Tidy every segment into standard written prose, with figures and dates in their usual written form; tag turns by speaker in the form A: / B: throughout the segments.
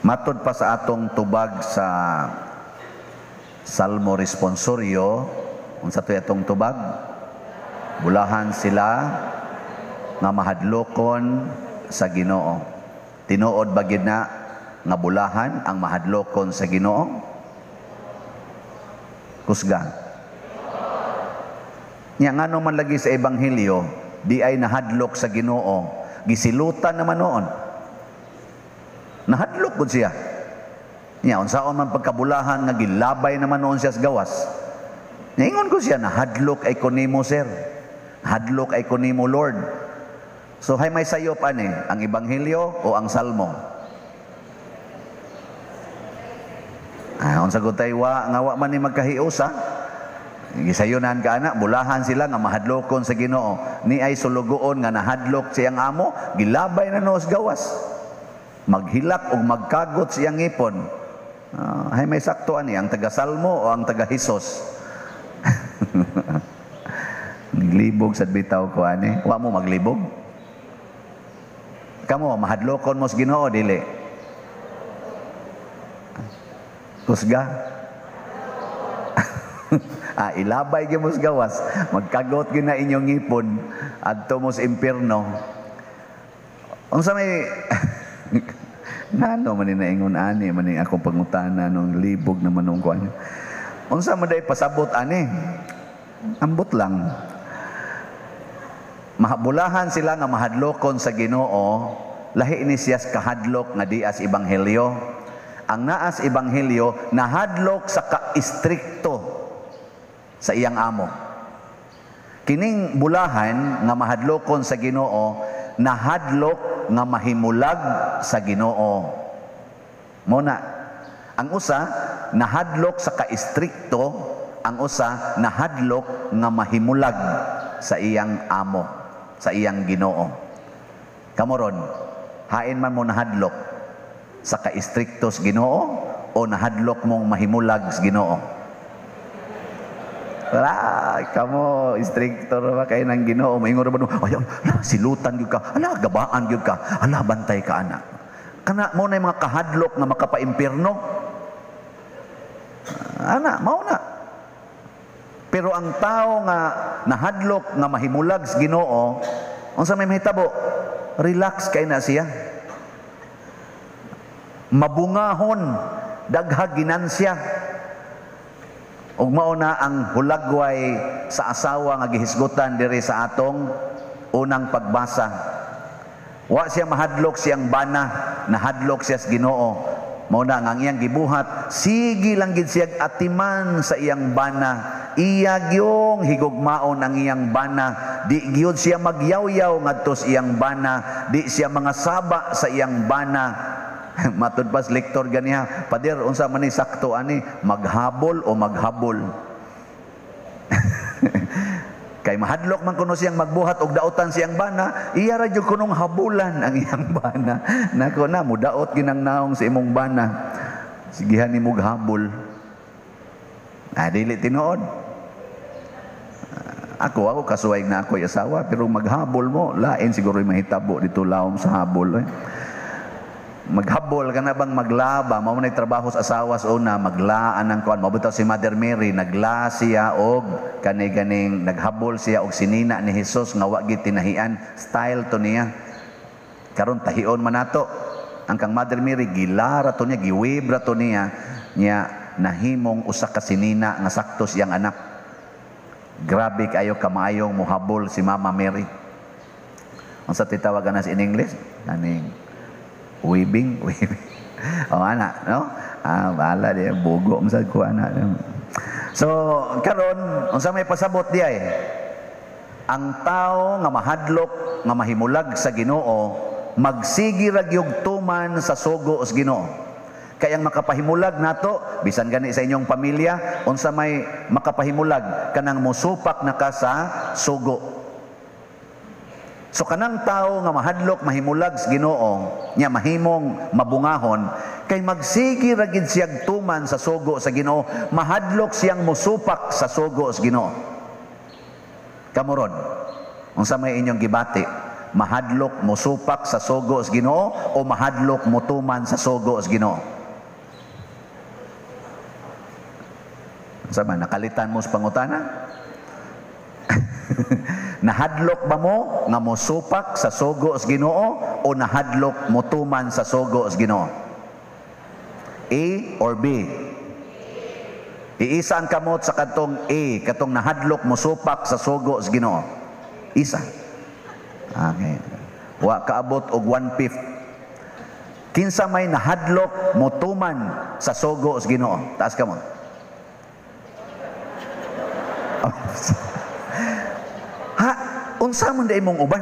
A: Matod pa sa atong tubag sa Salmo Responsorio, unsa to'y atong tubag? Bulahan sila nga mahadlokon sa Ginoo. Tinuod ba gid na nga bulahan ang mahadlokon sa Ginoo? Kusga. Nya ngano man lagi sa Ebanghelyo, di ay nahadlok sa Ginoo, gisilutan naman noon. Nahadlok gud siya. Nya unsaon man pagkabulahan nga gilabay naman noon siya sa gawas. Niingon ko siya, "Nahadlok ay ko nimo, sir. Nahadlok ay ko nimo, Lord." So hay may sayop ani, ang Ebanghelyo o ang Salmo? Ah, unsa gud tay wa nga wa man ni magkahiusa. Gisayonan ka ana, bulahan sila nga mahadlokon sa Ginoo. Ni ay sulugoon nga nahadlok siyang amo, gilabay na noos gawas. Maghilak og magkagot siyang ngipon. Hay may sakto ani, ang taga-Salmo o ang taga-Hesus? Naglibog sa bitaw ko ani. Wa mo maglibog? Kamo mahadlokon mo sa Ginoo dili? Kusga. Ah, ilabay gyud mo sa gawas, magkagot gyud na inyong ngipon adto mo sa impierno. Unsa may ngano man ni naingon ani man ni akong pangutana nung libog naman nung kuan. Unsa man day pasabot ani? Ambot lang. Mahabulahan sila nga mahadlokon sa Ginoo, lahi ni siya sa kahadlok nga dias ebanghelyo. Ang naas ebanghelyo nahadlok sa kaistrikto sa iyang amo. Kining bulahan nga mahadlokon sa Ginoo, nahadlok nga mahimulag sa Ginoo. Muna, ang usa nahadlok sa kaistrikto, ang usa nahadlok nga mahimulag sa iyang amo, sa iyang Ginoo. Kamoron, hain man mo nahadlok sa kaistrikto sa Ginoo o nahadlok mong mahimulag sa Ginoo? Wala, kamo, istrikto ra ba kayo ng Ginoo? Maingon ra ba no? Ay, ala, silutan gyud ka. Ala, gabaan gyud ka. Ala, bantay ka, anak. Kana mo na yung mga kahadlok nga makapaimpirno. Ana, mao na. Pero ang tao nga nahadlok nga mahimulag sa Ginoo, unsa may mahitabo? Relax kay na siya. Mabungahon, daghag ginansya. Ug mao na ang hulagway sa asawa nga gihisgutan diri sa atong unang pagbasa. Wa siya mahadlok siyang bana, nahadlok siya sa Ginoo. Mao na nga ang iyang gibuhat, sige lang gid siya atiman sa iyang bana. Iya gyung higugmaon ang iyang bana. Di gyud siya magyawyaw ngadto sa iyang bana, di siya mga saba sa iyang bana. Matud pas lektor ganiha, "Pader, unsa man ni sakto ani, maghabol o maghabol?" Kay mahadlok man kuno siyang magbuhat og daotan siyang bana, iya ra jud kunong habulan ang iyang bana. Nako na mudaot ginang naong sa imong bana. Sigihan nimo habol. Ah, dili tinuod. Ako kasuway na ako'y asawa, pero maghabol mo, lain siguro yung mahitabo dito lawom sa habol. Eh. Maghabol ka na bang maglaba, mao man trabaho sa asawa sa una, maglaan ang kuan. Mao si Mother Mary, nagla siya og kani ganing naghabol siya og sinina ni Jesus nga wa gid tinahian, style to niya. Karon tahion man nato. Ang kang Mother Mary gilara to niya, giwibra to niya, niya nahimong usa ka sinina nga sakto siyang anak. Grabe kayo kamaayong muhabol si Mama Mary. Unsa titawagan na in English? Kaning weaving, weaving. O ana, no? Ah, bahala di bugo man sad ko ana. So, karon unsa may pasabot di ay? Ang tao nga mahadlok nga mahimulag sa Ginoo, magsigi ra gyud tuman sa sugo sa Ginoo. Kay ang makapahimulag nato, bisan gani sa inyong pamilya, unsa may makapahimulag kanang mosupak na ka sa sugo. So kanang tao nga mahadlok mahimulag sa Ginoo, nya mahimong mabungahon, kay magsigi ra gid siyag tuman sa sugo sa Ginoo, mahadlok siyang mosupak sa sugo sa Ginoo. Kamoron, unsa may inyong gibati? Mahadlok mosupak sa sugo sa Ginoo o mahadlok motuman sa sugo sa Ginoo? Sama nakalitan mo sa pangutana? Nahadlok ba mo nga mosupak sa sugo sa Ginoo o nahadlok motuman sa sugo sa Ginoo? A or B? Iisa ang kamot sa katong A, katong nahadlok mosupak sa sugo sa Ginoo. Isa. Okay. Wa kaabot og 1/5. Kinsa may nahadlok motuman sa sugo sa Ginoo? Taas kamot. Ha, unsa man day mong uban?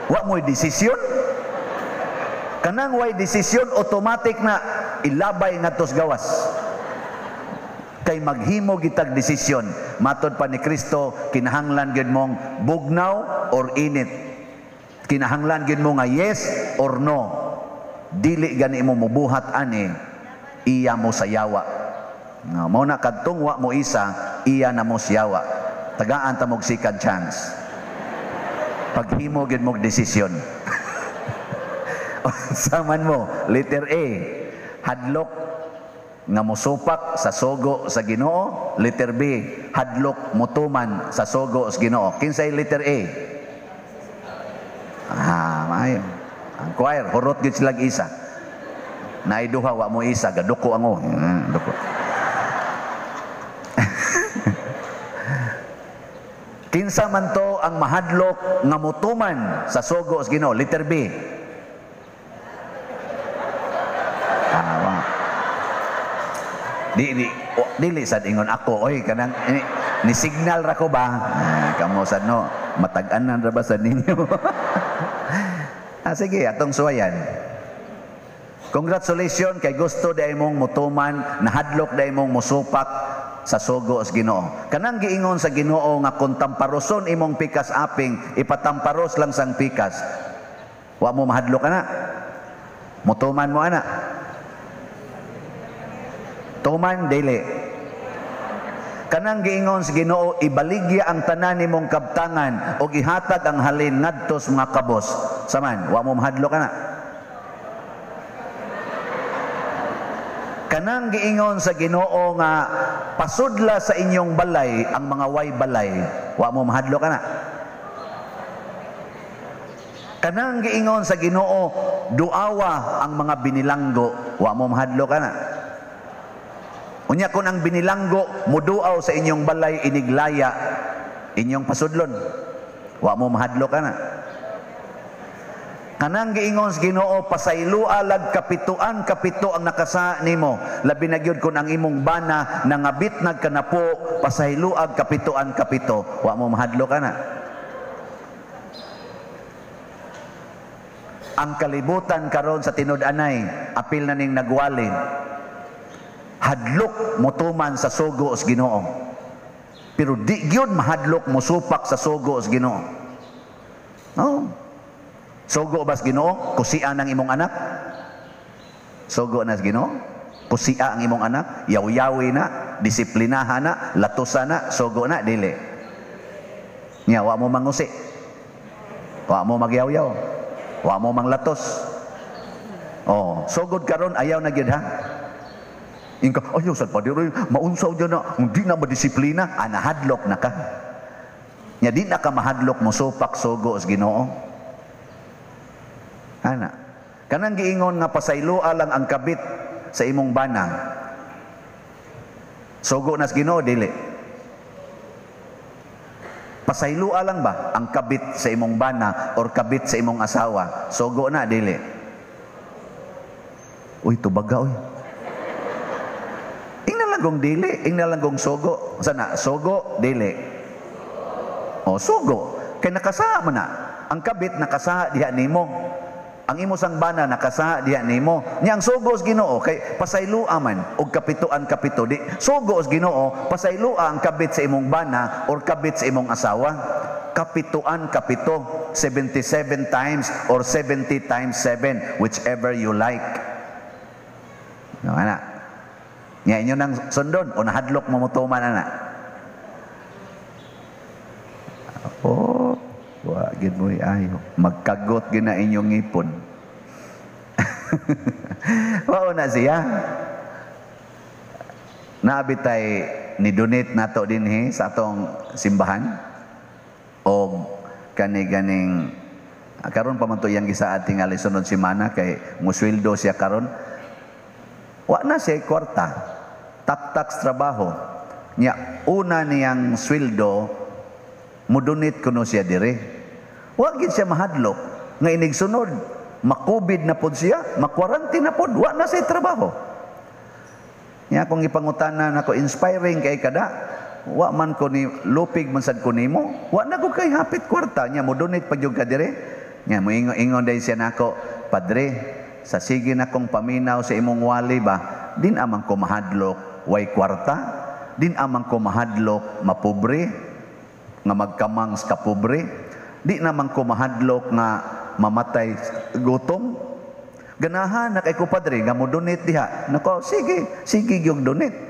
A: Wa mo'y desisyon? Kanang way desisyon, automatic na ilabay ngadto sa gawas. Kay maghimo gitag desisyon, matod pa ni Kristo, kinahanglan gyud mong bugnaw or init. Kinahanglan gyud mo nga yes or no. Dili gani mo mubuhat ani, iya mo sayawa. No, mao na kadtong wa mo isa, iya na mo siyawa. Tagaan ta mog second chance. Paghimo gyud mog desisyon. Saman mo, letter A, hadlok nga mosupak sa sugo sa Ginoo. Letter B, hadlok motuman sa sugo sa Ginoo. Kinsay letter A? Ah, maayo. Ang choir, hurot gyud sila isa. Naay duha wa mo isa, gaduko ang duko. Kinsa man to ang mahadlok nga motuman sa sugo sa Ginoo? Letter B. Ah, wa. Dili sad ingon ako, oy kanang ni signal ra ko ba? Ah, kamo sad no, matag-anan ra ba sad ninyo? Ah, sige, atong suwayan. Congratulations kay gusto day mong motuman, nahadlok day mong mosupak sa sugo sa Ginoo. Kanang giingon sa Ginoo nga kung tamparoson imong pikas aping, ipatamparos lang sang pikas. Wa mo mahadlok ana. Motuman mo ana. Tuman dili. Kanang giingon sa Ginoo, ibaligya ang tanan nimong kabtangan og ihatag ang halin ngadto sa mga kabos. Saman, wa mo mahadlok ana. Kanang giingon sa Ginoo nga pasudla sa inyong balay ang mga way balay, wa mo mahadlok ana. Kanang giingon sa Ginoo, duawa ang mga binilanggo, wa mo mahadlok ana. Unya kun ang binilanggo muduaw sa inyong balay iniglaya, inyong pasudlon, wa mo mahadlok ana. Kanang giingon sa Ginoo, pasaylua lag kapituan kapito ang nakasa nimo, labi na gyud kun ang imong bana nangabit nagkanapo, pasayloag kapituan kapito, wa mo mahadlok ana. Ang kalibutan karon sa tinud-anay, apil na ning nagwali, hadlok motuman sa sugo sa Ginoo. Pero di gyud mahadlok mosupak sa sugo sa Ginoo. No. Sugo ba sa Ginoo? Kusia ng imong anak? Sugo na sa Ginoo? Kusia ang imong anak? Yaw-yawi na, disiplinahan na, latusan na, sugo na, dili. Nya, wa mo mangusi. Wa mo magyaw-yaw. Wa mo manglatos. Oh, sugod karon ayaw na gyud ha. Ingka, ayaw sad pa diri, maunsaw dyan na, hindi na madisiplina, anahadlok na ka. Nya di na ka mahadlok mo supak sugo sa Ginoo. Ana, kanang giingon nga pasayloa lang ang kabit sa imong bana. Sugo na sa Ginoo dili. Pasayloa lang ba ang kabit sa imong bana or kabit sa imong asawa? Sugo na dili. Uy, tubaga oy. Ingna lang kong dili, ingna lang kong sugo. Sana sugo dili. O sugo kay nakasaha man na. Ang kabit nakasaha diha nimo. Ang imo sang bana nakasaha diha nimo. Nya ang sugo sa Ginoo kay pasayloa man og kapituan kapito di. Sugo sa Ginoo pasayloa ang kabit sa imong bana or kabit sa imong asawa. Kapituan kapito, 77 times or 70 times 7, whichever you like. No, ana. Nya inyo nang sundon o nahadlok mo motuman ana. Oh, wa Wa gid mo ayo. Magkagot gina inyong ngipon. Mao na siya. Naabitay ni donate nato dinhi sa atong simbahan og kani ganing karon pa man to iyang gisaad tingali sunod semana kay musweldo siya karon. Wa na siya kwarta, taktak trabaho nya. Una niyang sweldo, mudonate kuno siya dire. Wa gid siya mahadlok nga inigsunod makubid na pod siya, makwarantin na pod, wa na siya trabaho. Nya akong ipangutana nako, inspiring kay kada wa man ko ni lupig man sad ko nimo, wa na ko kay hapit kwarta nya mo donate pa gyud ka dire. Nya moingon day siya nako, "Padre, sa sige na kong paminaw sa imong wali ba, din amang ko mahadlok way kwarta, din amang ko mahadlok mapobre, nga magkamang sa kapobre, di naman ko mahadlok nga mamatay gutom. Ganahan na kay ko, padre, nga mo donate diha." Nako, sige, sige yung donate.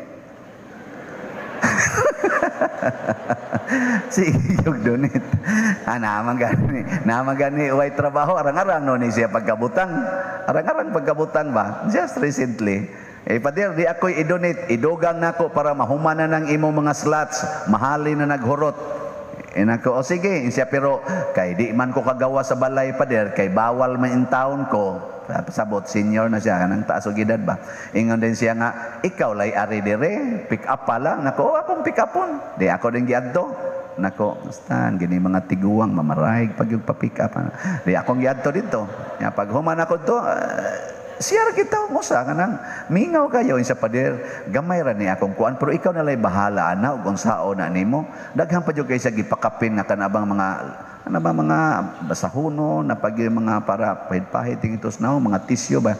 A: Sige yung donate. Ah, naman gani. Naman gani way trabaho, arang-arang no ni siya pagkabutang. Arang-arang pagkabutang ba? Just recently. Eh, pader, di ako i-donate. Idugang nako para mahuman na ng imong mga slots. Mahali na naghurot. Eh, nako, o sige, siya, pero kay di man ko kagawa sa balay, pader, kay bawal man in town ko. Pasabot, senior na siya, kanang taas og edad ba. Ingon din siya nga, ikaw lay ari dire, pick up pa lang. Nako, oh, akong pick upon. Di ako din giadto. Nako, stan, gini mga tiguang, mamaraig pag yung pa-pick up. Di akong giadto dito. Ya, pag human ako to, siya kita mo sa kanang mingaw kayo sa pader, gamay ra ni akong kuan, pero ikaw na lay bahala ana og unsaon na nimo. Daghan pa jud kay siya gipakapin nga kanabang mga ano ba, mga basahuno na pag mga para pahid-pahid tingitos na mga tisyo ba.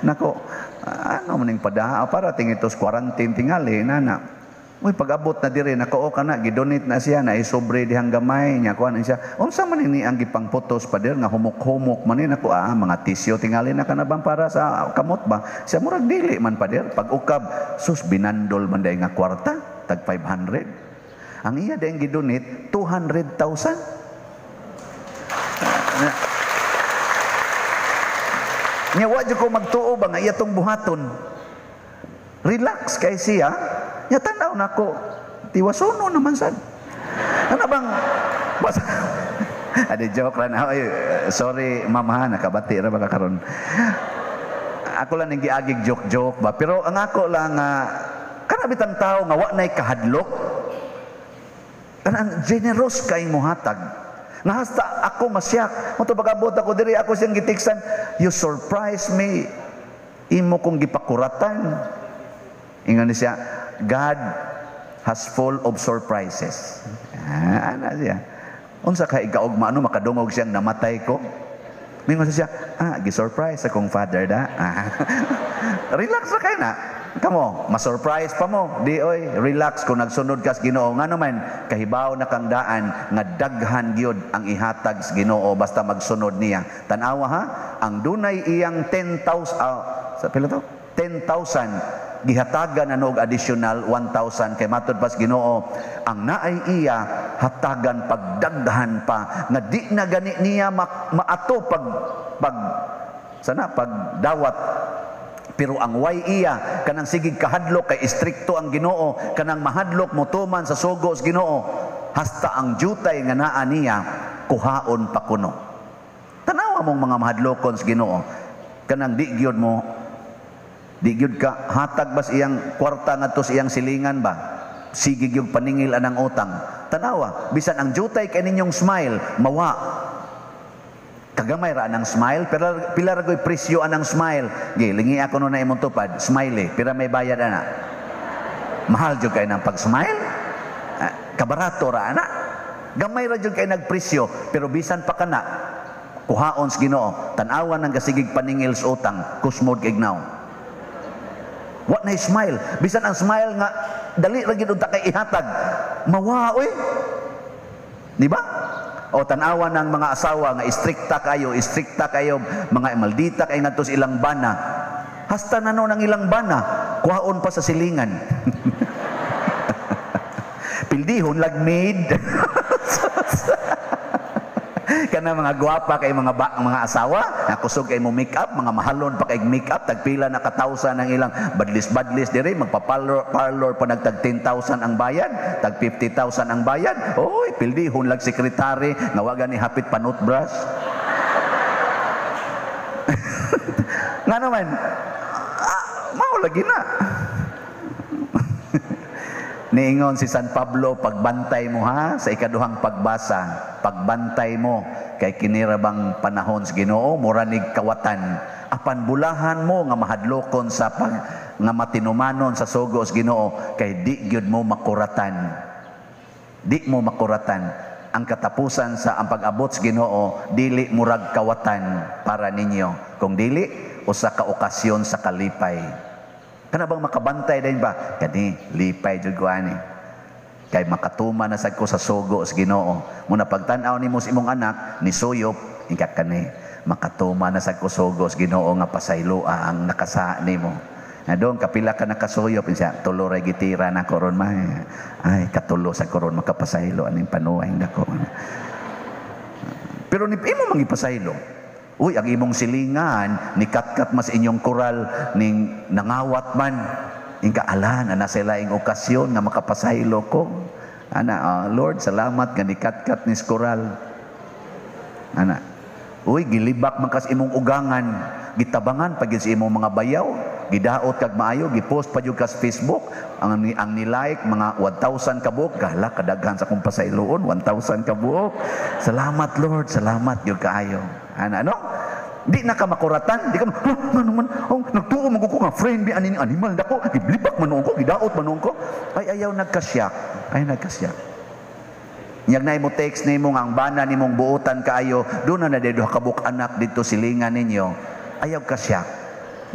A: Nako, ano maning pada para tingitos quarantine tingali nana. Uy, pag-abot na dire nako, o kana gidonate na siya na isobre dihang gamay nya kuan siya. Unsa man ni ang gipangputos, pader, nga humok-humok man ni? Nako, ah, mga tisyo tingali na kana bang para sa kamot ba. Siya, murag dili man, pader. Pag ukab, sus, binandol man day nga kwarta tag 500. Ang iya dayang gidonate 200,000. Nya wa jud ko magtuo ba nga iya tong buhaton. Relax kay siya. Nya tan-aw nako, tiwasono naman sad. Ano bang bas. Ade, joke ra na. Oy, sorry ma'am ha, nakabati ra ba ka karon. Ako lang ning giagig joke-joke ba, pero ang ako lang kana bitang tao nga wa nay kahadlok. Kanang generous kay mohatag. Nga hasta ako masyak. Mo pag-abot ako diri, ako siyang gitiksan, "You surprise me. Imo kong gipakuratan." Ingon siya, "God has full of surprises." Ah, ana siya. Unsa ka ikaugma ano makadungog siyang namatay ko. Mingon siya, "Ah, gi-surprise akong father da." Ah. Relax ra kay na. Kamo, ma-surprise pa mo. Di oy, relax kung nagsunod ka sa Ginoo. Ngano man, kahibaw na kang daan nga daghan gyud ang ihatag sa Ginoo basta magsunod niya. Tan-awa ha, ang dunay iyang 10,000, sa pila to? 10,000 gihatagan na og additional 1,000 kay matud pas Ginoo, ang naay iya hatagan pagdaghan pa nga di na gani niya maato pag pag sana pagdawat. Pero ang way iya, kanang sigig kahadlok kay istrikto ang Ginoo, kanang mahadlok motuman sa sugo sa Ginoo, hasta ang jutay nga naa niya kuhaon pa kuno. Tanawa mong mga mahadlokon sa Ginoo, kanang di gyud mo, di gyud ka hatag bas iyang kwarta ngadto sa iyang silingan ba, sige gyud paningil anang utang. Tanawa, bisan ang jutay kay ninyong smile mawa. Kagamay ra anang smile, pero pila ra goy presyo anang smile. Gi, lingi ako no na imong tupad, smiley, pira may bayad ana? Mahal jud kay nang pag-smile. Ah, kabarato ra ana. Gamay ra jud kay nagpresyo, pero bisan pa kana kuhaon sa Ginoo. Tan-awan ang gasigig paningil sa utang, kusmod kay ignaw. Wa na smile. Bisan ang smile nga dali ra gid unta kay ihatag, mawa oy. Di ba? O tan-awa ng mga asawa nga istrikta kayo, mga maldita kay ngadto sa ilang bana. Hasta na no ng ilang bana, kuhaon pa sa silingan. Pildihon lag maid. Kana mga gwapa kay mga ba, mga asawa, nakusog kay mo make-up, mga mahalon pa kay make-up, tagpila na ka thousand ang ilang badlis-badlis dire, magpa-parlor parlor pa, nagtag 10,000 ang bayad, tag 50,000 ang bayad. Oy, pildihon lag sekretary nga wa gani hapit pa-toothbrush. Nga naman, mao lagi na. Niingon si San Pablo, "Pagbantay mo ha," sa ikaduhang pagbasa, "pagbantay mo kay kini ra bang panahon sa Ginoo mura nig kawatan. Apan bulahan mo nga mahadlokon sa pag nga matinumanon sa sugo sa Ginoo kay di gyud mo makuratan." Di mo makuratan. Ang katapusan sa ang pag-abot sa Ginoo dili murag kawatan para ninyo. Kung dili usa ka okasyon sa kalipay. Kana bang makabantay din ba? Kani, lipay jud ko ani. Kay makatuma na sad ko sa sugo sa Ginoo. Muna pagtan-aw nimo sa imong anak, ni suyop, ika kani, makatuma na sad ko sugo sa Ginoo nga pasayloa ang nakasa nimo. Na doon kapila ka nakasuyop, siya, tulo ra gitira na koron ma. Ay, katulo sa koron makapasaylo aning panuay dako. Pero ni imo mangipasaylo. Uy, ang imong silingan, ni katkat mas inyong koral, ning nangawat man. Ingka alan, ana sa laing okasyon nga makapasaylo ko. Ana, Lord, salamat nga ni katkat ni koral. Ana, uy, gilibak man kas imong ugangan, gitabangan pag sa imong mga bayaw, gidaot kag maayo, gipost pa jud kas Facebook, ang ni-like mga 1,000 ka buok, gala kadaghan sa akong pasayloon, 1,000 ka buok. Salamat Lord, salamat gyud kaayo. Ana, no? Di na ka makuratan, di ka, huh, man man, oh, nagtuo man ko nga friend bi ani animal dako, giblibak man ko, gidaot man ko. Ay ayaw nagkasyak, ay nagkasyak. Nyag na mo text nimo nga ang bana nimong buotan kaayo, doon na na duha ka buok anak dito silingan ninyo. Ayaw kasyak.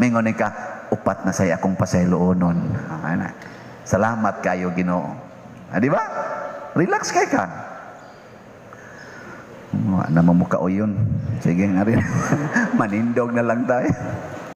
A: Mingon ni ka, upat na say akong pasayloonon. Ana. Salamat kayo Ginoo. Ah, di ba? Relax kay ka. Wa na mamuka yun. Sige nga rin. Manindog na lang tayo.